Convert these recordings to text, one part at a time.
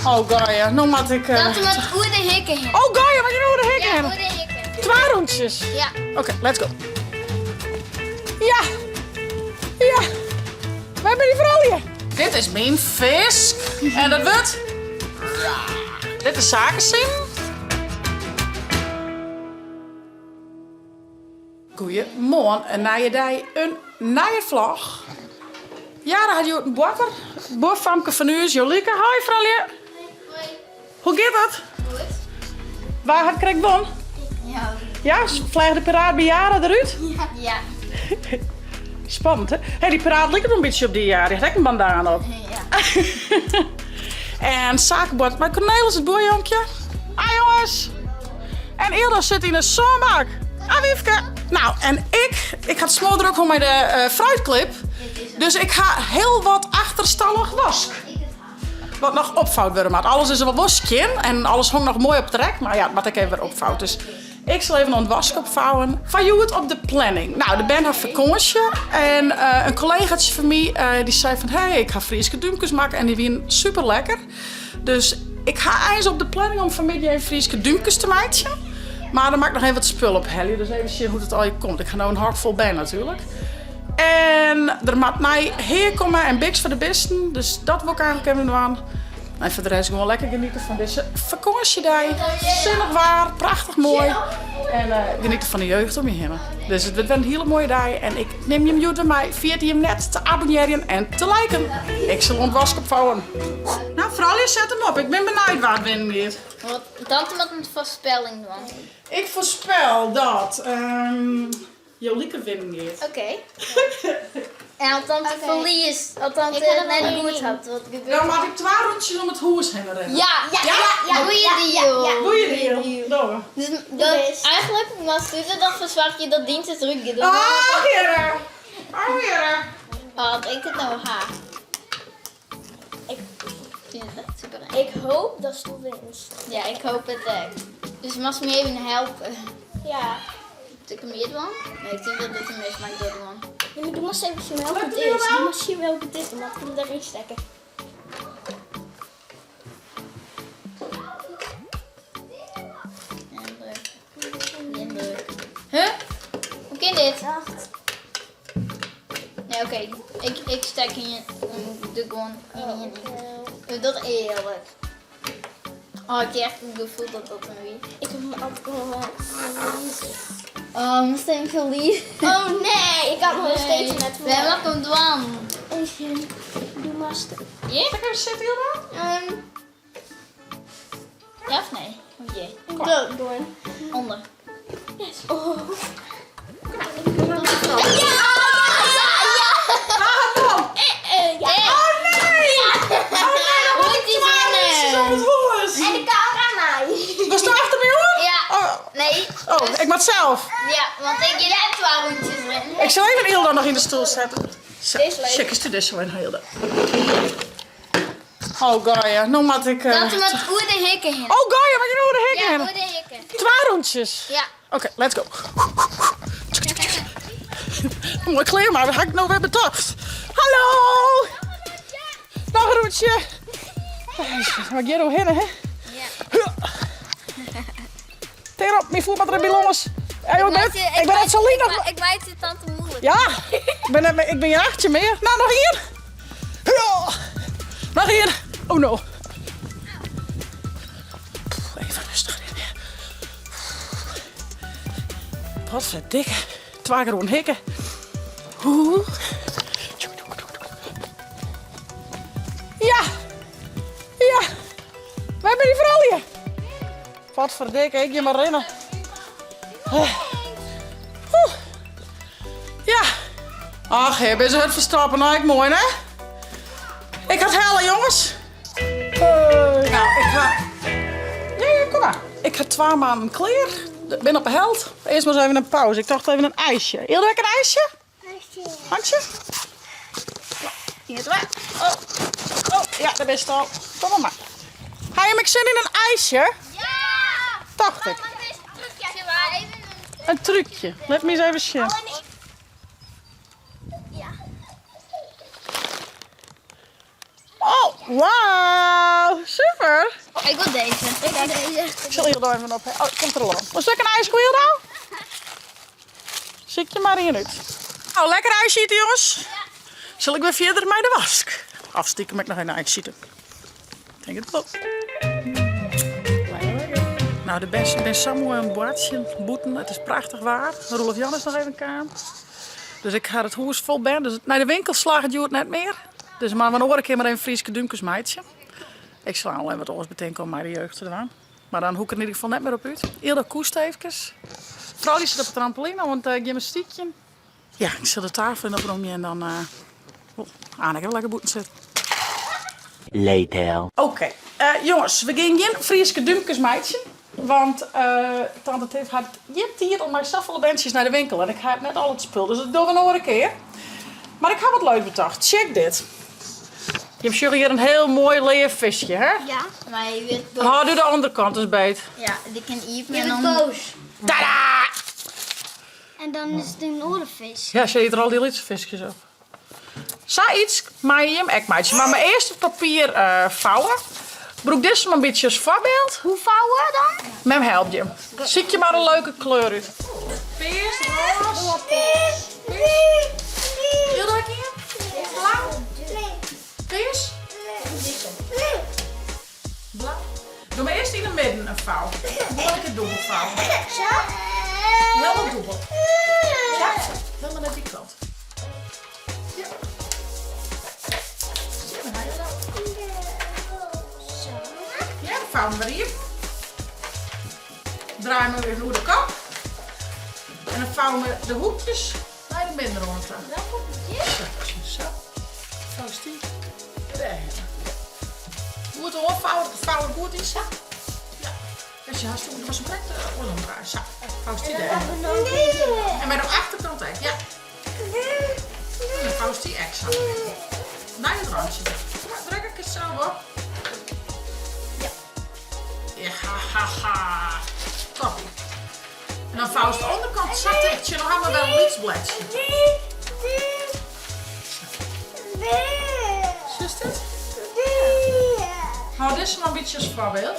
Oh goeie, no moat ik... Dat moat oer de hikke hinne. Oh goeie, moat je oer de hikke hinne? Ja, oer de hikke. Twa rûntsjes? Ja. Oké, let's go. Ja! Ja! Wêr binne dy froulju? Dit is myn fisk. En dat wurdt... Dit is sakesin. Goeiemoarn, in nije dei, in nije vlog. Jara hat hjoed in boarter, buorfamke fan ús, Jolike. Hoi froulju. Hoi. Hoe giet it? Goed. Wa hat krekt wûn? Ja. Ja, fleach de piraat by Jara derút? Ja. Spannend, hè? Hey, dy piraat liket wol in bytsje op dy, Jara. Dy hat ek in bandana op. Ja. En sakeboarter mei Cornelis, it buorjonkje. Ah jonges! En Ilda sit yn 'e sânbak. Ah Wiefke! Nou, en ik, ik ha it smoardrok hân mei de eh, fruitklip. Dus ik ha hiel wat achterstallich wask. Wat noch opfoud wurde moat. Alles is al wol skjin en alles hong noch moai op it rek, mar ja, it moat ek even wer opfoud. Dus ik sil even oan it wask opfouwen. Foar hjoed op de planning. Nou, de bern ha fakânsje en eh, in kollegatsje fan my eh, dy sei fan hey, ik ha Fryske dúmkes makke en dy wienen super lekker. Dus ik ha eins op de planning om fanmiddei even Fryske dúmkes te meitsjen. Mar dan moat ik noch even wat spul ophelje, dus even sjen hoe't it allegear komt. Ik ha no in hok fol bern natuerlik. En der moat nij hea komme en biks foar de bisten, dus dat wol ik eigentlik even dwaan. En foar de rest gewoan lekker geniete fan dizze fakânsjedei. Sinnich waar, prachtich moai. En uh, geniete fan de jeugd om je hinne. Dus it wurdt wer in hiele moaie dei en ik nim jim hjoed wer mei. Ferjit jim net te abonnearjen en te liken. Ik sil oan it wask opfouwen. Nou, froulju, set him op. Ik bin benijd wa't winnen giet. Tante moat in foarspelling dwaan. Ik foarspel dat um, Jolike winnen giet. Oké. En as tante ferliest, as tante it net goed hat, wat gebeurt Dan moat ik twa rûntsjes om it hûs hinne rinne. Ja, ja, ja, goeie deal. Goeie deal. Dogge we. Dus dat, eigentlik moatst der dan foar soargje dat dyn it derút giet. Oh, heare. Oh, heare. Oh, as ik it no ha. Ik fyn it echt super eng. Ik hoop datsto winst. Ja, ik hoop it ek. Dus moatst my even helpe. Ja. Moat ik him hjir dwaan? Nee, ik tink dat dit him is, mar ik doch it gewoan. Ja, mar do moatst even sjen welke it is. Do moatst sjen welke it is, dan moat ik him deryn stekke. Indruk. Indruk. Huh? Hoe kin dit? Wacht. Nee, oké. Ik, ik stek yn je, de gewoan yn ien. Dat eerlijk. Oh, ik heb echt het gevoel dat dat een wie. Ik heb hem altijd nog verliezen. Oh, moest even verliezen. Oh nee, ik had nog steeds net We hebben hem dwaan. Even, doe maar stuk. Ja? Zal ik even zitten, Hilda? Ja of nee? Of je? Dood door. Onder. Yes. Oh. Ja! Ja! Ah, Ja. Oh nee! Oh nee, dan Hoe moet ik is twee rondjes om het hûs. En de camera mij. Was het achter me, jongen? Ja. Oh, Nee. oh, ik moet zelf. Ja, want ik je net twee rondjes rennen. Ik zal even Hilda nog in de stoel zetten. Zo, Deze leuk. check eens de zo in Hilda. Oh, goeie, nou moet ik... Dat moat oer de hikke hinne. Oh, goeie, moat je oer de hikke Ja, hinne? oer de hikke. Twa rûntsjes? Ja. Oké, let's go. Moai klear, mar wat ha ik no wer betocht? Hallo! Noch in rûntsje. Moat ik hjir oerhinne, hè? Ja. Tear op, myn foet moat der by lâns. Hey, ik ben, ik ben net sa linich. Ik meitsje it tante moeilijk. Ja, ik ben, net, ik ben hjir achtsje mear. Nou, noch ien. Noch ien. Oh no. Even rêstich rinne. Potverdikke. Twa kear oer in hikke. Oeh. Ja. Ja. Wêr binne dy froulju? Potverdikke, ik gean mar rinne. Oeh. Ja. Ach, hear, binne se hurd ferstoppe. Nou, ek moai, hè? Ik ha it helle, jonges. Nou, ik ha... Ja, ja, kom mar. Ik ha twa mannen klear. Bin op 'e helt. Earst mar ris even in pauze. Ik tocht even in ijsje. Hilda ek in ijsje? Handje? Hier is het. Oh. Oh, ja, daar bist al. Kom maar maar. Ha jim ek sin yn in ijsje? Ja! Tocht ik. In trúkje. Lit my ris even sjen. Ja. Oh, wauw. Super. Ik wil deze. Ik wil deze. Ik sil hjir even op. Oh, komt der al oan. Wolst ek in ijsko Hilda? Sykje mar ien út. Nou, lekker ijsje ite jonges. Sil ik wer fierder mei de wask. Of stikem ek noch even ijsje ite. Tink it wol. Nou, de bern binne sa moai oan it boartsjen bûten. It is prachtich waar. Roelof Jan is noch even kaam. Dus ik ha it hûs fol bern. Dus nei de winkel slagget hjoed net mear. Dus moatte we in oare kear mar even Fryske dúmkes meitsje. Ik sil al even wat oars betinke om mei de jeugd te dwaan. Mar dan hoech ik der yn ieder gefal net mear op út. Ilda koest efkes. Froulju sit op de trampoline oan it gymnastykjen. Ja, ik sil de tafel yn opromje en dan uh, Anneke even lekker bûten sitte. Later. Oké, eh, jonges, we gean gjin Fryske dúmkes meitsjen. Want uh, tante Tiff hat gjin tiid om mei safolle berntsjes nei de winkel. En ik ha net al it spul, dus dat dogge we in oare kear. Mar ik ha wat leuks betocht. Check dit. Jim sjogge hjir in hiel moai leaf fiskje, hè? Ja. Maar je wordt boos. Hâld doe de ûnderkant eens beet. Ja, die kan iepen Je en wordt dan... boos. Tada! En dan is het een oare fisk. Ja, se eet der al dy lytse fiskjes op. Sayts meie jim ek meitsje. Mar mei earst it papier fouwe. Brûk dizze mar in bytsje as foarbyld. Hoe fouwe dan? Mem helpt jim. Sykje mar in leuke kleur út. Pears, rôs. Hilda ek ien? Blau? Pears? Blau. Doe mar earst yn 'e midden in fou. Moai lekker dûbel fou. Sa? Helemaal dûbel. Sa, helemaal nei dy kant. Ja. Sjen, ha je dat? Zo. Ja, dan vouwen we wer iepen. Draaien we weer oer de kop. En dan vouwen we de hoekjes nei de middenrâne ta. Zo, zo. Zo is die. Dêr. Goed oanfouwen, dat de vouwen goed is. Sa. Ja. Dus je hast was hem krekt oarsom draaien. Sa, foust die dêr. En by de achterkant ek, ja. En dan foust die ek sa. Nei it rântsje. Ja, druk ik it sels op. Ja. Ja, ha, ha, ha. Toppie. En dan foust de ûnderkant sa ticht, sjoch, dan ha we wer in lyts bledsje. Sjochst it? Hâld dizze mar in bytsje as foarbyld.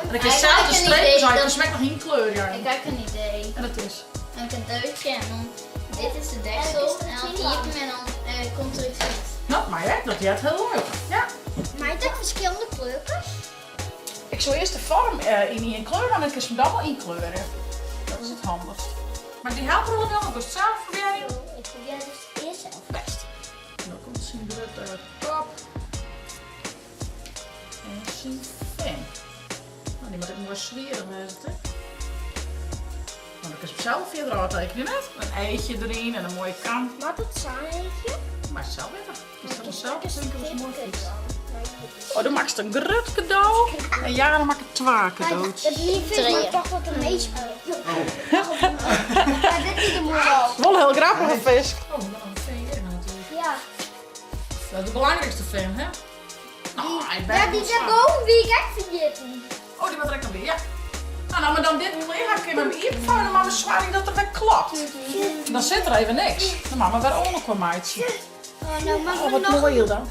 En dan kinst sels de streepjes uit, dan smek noch ynkleurje. Ik heb een idee. En dat is? Een cadeautje en dan, dit is de deksel en dan iepen en dan komt er iets uit. Dat mei ek, dat heart hiel leuk. Ja. Mei it ek ferskillende kleurkes? Ik soe earst de foarm yn ien kleur dwaan en dan kinst 'm dan wol ynkleurje. Dat is it handichst. Moat ik dy helpe Roelof Jan of wolst sels probearje? Ik probearje it earst sels. Bêst. Dan komt syn grutte kop. En syn fin. No, dy moat ek moai swierich wêze, hè? Want dan kinst 'm sels fierder ôftekenje, net? In eachje deryn en in moaie kam. Moat it sa'n eachje? Meist sels witte. Kinst dat sels betinke watst moai fynst. Oh, do makkest in grut kado en Jara makket twa kadootsjes. It liif is mar toch wat in meespielt. Ja, dit is de moai. Wol hiel grappige fisk. Oh, nog in fin hjir natuerlik. Ja. Dat is de belangrykste fin, hè? Nou, hy Ja, dy dêrboven wie ik ek ferjitten. Oh, dy moat der ek noch by, ja. Nou, nou, mar dan dit klear ha, kin we 'm iepenfouwen en dan moatte we soargje dat er wer klopt. Dan sit der even niks. Dan moatte we wer oan elkoar meitsje. Oh, nou mag Oh, wat moai Hilda.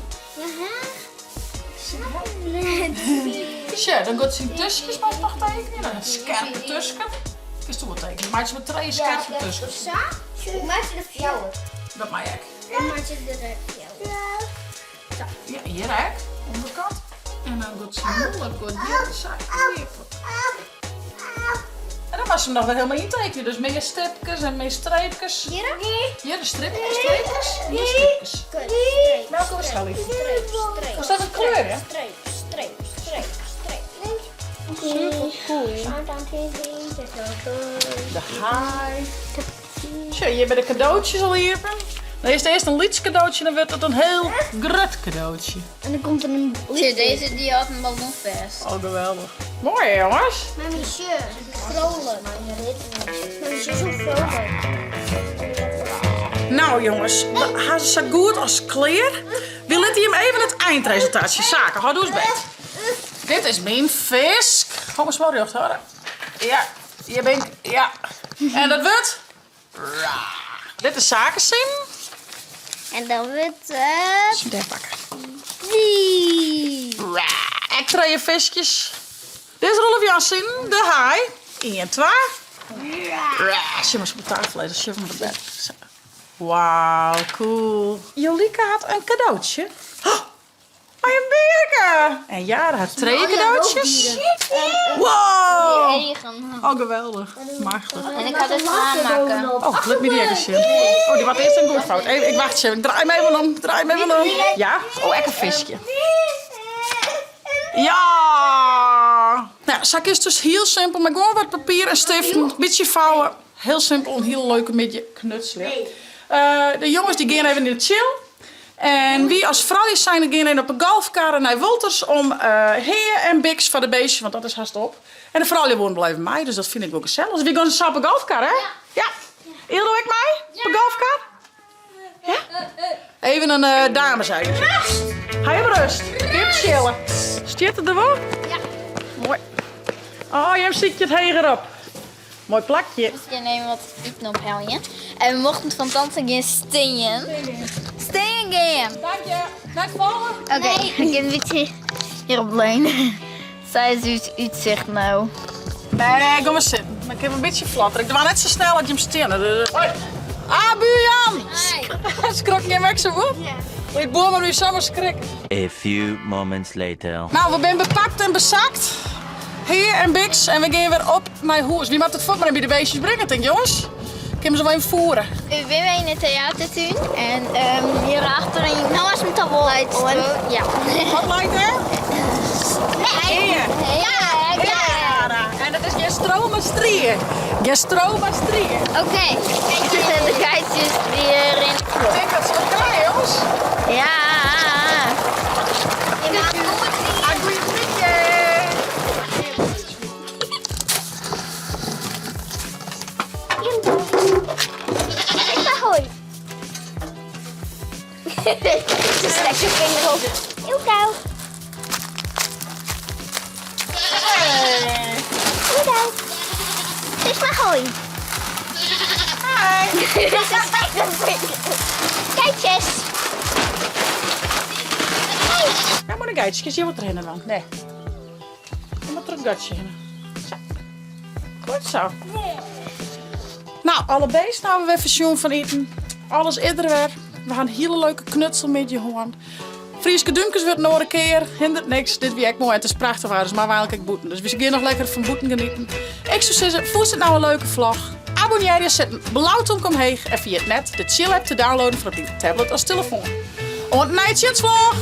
Sjoch, dan giet syn tuskjes moatst noch tekenje. Dan skerpe tusken. Kinst do wol tekenje. Meitsje mar trije skerpe tusken. Sa? Ik meitsje der fjouwer. Dat mei ek. Ik meitsje der fjouwer. Ja, hjir ek. Ûnderkant. En dan giet syn mûle giet hjir sa iepen. En dan moatst 'm noch wer helemaal yntekenje. Dus mear stipkes en mear streepkes. Hjir? Hjir de stripkes, streepkes en de stipkes. Streep, Welke was Sally? streep, streep. Was dat een kleur, hè? Streep, streep, streep, streep. Super cool. De haai. Sjoch, hjir binne de kadootsjes al iepen. Dan is it earst in lyts kadootsje, dan wurdt it in hiel grut kadootsje. En dan komt der in Sjoch, deze die had een ballon fêst. Oh, geweldich. Moai hè, jonges? Mami, sjoch, vrolijk. Mami, sjoch, zo vrolijk. Nou jonges, we ha se sa goed as klear. Wy litte jim even it eindresultaat sjen. Sake, hâld doe ris beet. Dit is myn fisk. Hâld mar smel rjocht hâlde. Ja, hjir bin ik. Ja. En dat wurdt? Dit is Sake syn. En dan wurdt it. Dêr pakke. Wie. Ek trije fiskjes. Dit is Roelof Jansen, de haai. Ien, twa. Sjoch mar op de tafel lizzen, sjoch mar op bed. Zo. Wauw, cool. Jolike hat in kadootsje. Oh, mei in bearke! En Jara hat trije kadootsjes. Wow! Oh, geweldich. Machtich. En ik ha it klaarmakke. Oh, lit my dy even sjen. Oh, dy wat earst even goed fout. Even, ik wacht even. Ik draai hem even om. Draai hem even om. Ja? Oh, ek in fiskje. Ja! Nou, sa kinst dus hiel simpel mei gewoan wat papier en stiften, bytsje fouwe. Hiel simpel in hiele leuke middei knutselje. De jonges dy gean even yn de tsjil. En wy as froulju zijnde gean even op 'e golfkarre nei Wolters om hea en biks foar de beestjes, want dat is hast op. En de froulju woenen wol even mei, dus dat fyn ik wol gesellich. Dus wy gean sa op 'e golfkar, hè? Ja. Ildo ek mei op 'e golfkar? Ja? Even in uh, dameseigertje. Rust! Hy op rust. Kip chillen. Stiet it der wol? Ja. Moai. Oh, jim sykje it heger op. Moai plakje. Ik gean even wat iten opheljen. En we mochten fan tante gean stean. Stean gean! Dank je. Net folgen? Oké, okay, ik gean in bytsje hierop leunen. Sy is ús útsicht no. Nee, kom mar sitten. Dan kin we in bytsje flotter. Ik doar net sa snel as jim steane. Ah, buurjan! Skrok jim ek sa goed? Ik boer my samar skrikke. A few moments later. Nou, we binne bepakt en besakt. Hea en Biks en we gean wer op nei hûs. Wy moatte it fuort mar even by de beestjes bringe, tink jonges. Kinne we se wol even voeren. We binne yn de theatertún en um, hierachter in Nou is het al wol Ja. Wat leit dêr? Nee. Ja. Ja. En dat is gjin stro mar strie. Gjin stro mar strie. Oké. De geitjes die rinne. Ik denk dat ze wat krije, jongens. Ja. Goeiemiddei. Hoi. Ze steekt je vinger op. Heel koud. Heel koud. Zeg maar hoi. Hi. Ze steekt de vinger. Kijkjes. Ja, maar de geitjes, je wordt er dan. Nee. Je moet er een gatje in. Zo. Goed zo. Nou, alle beesten hawwe we wer fersjoen fan iten. Alles is der wer. We ha in hiele leuke knutselmiddei hân. Fryske dúmkes wurdt in oare kear. Hindert niks. Dit wie ek moai. It is prachtich waar, dus mar we ek bûten. Dus we gean noch lekker fan bûten genieten. Ik soe sizze, fûnst it nou in leuke vlog? Abonnearje, set in blau tomke omheech en ferjit net de Tsjil app te downloaden foar op dyn tablet as telefoan. Oant de nije Tsjilsvlog!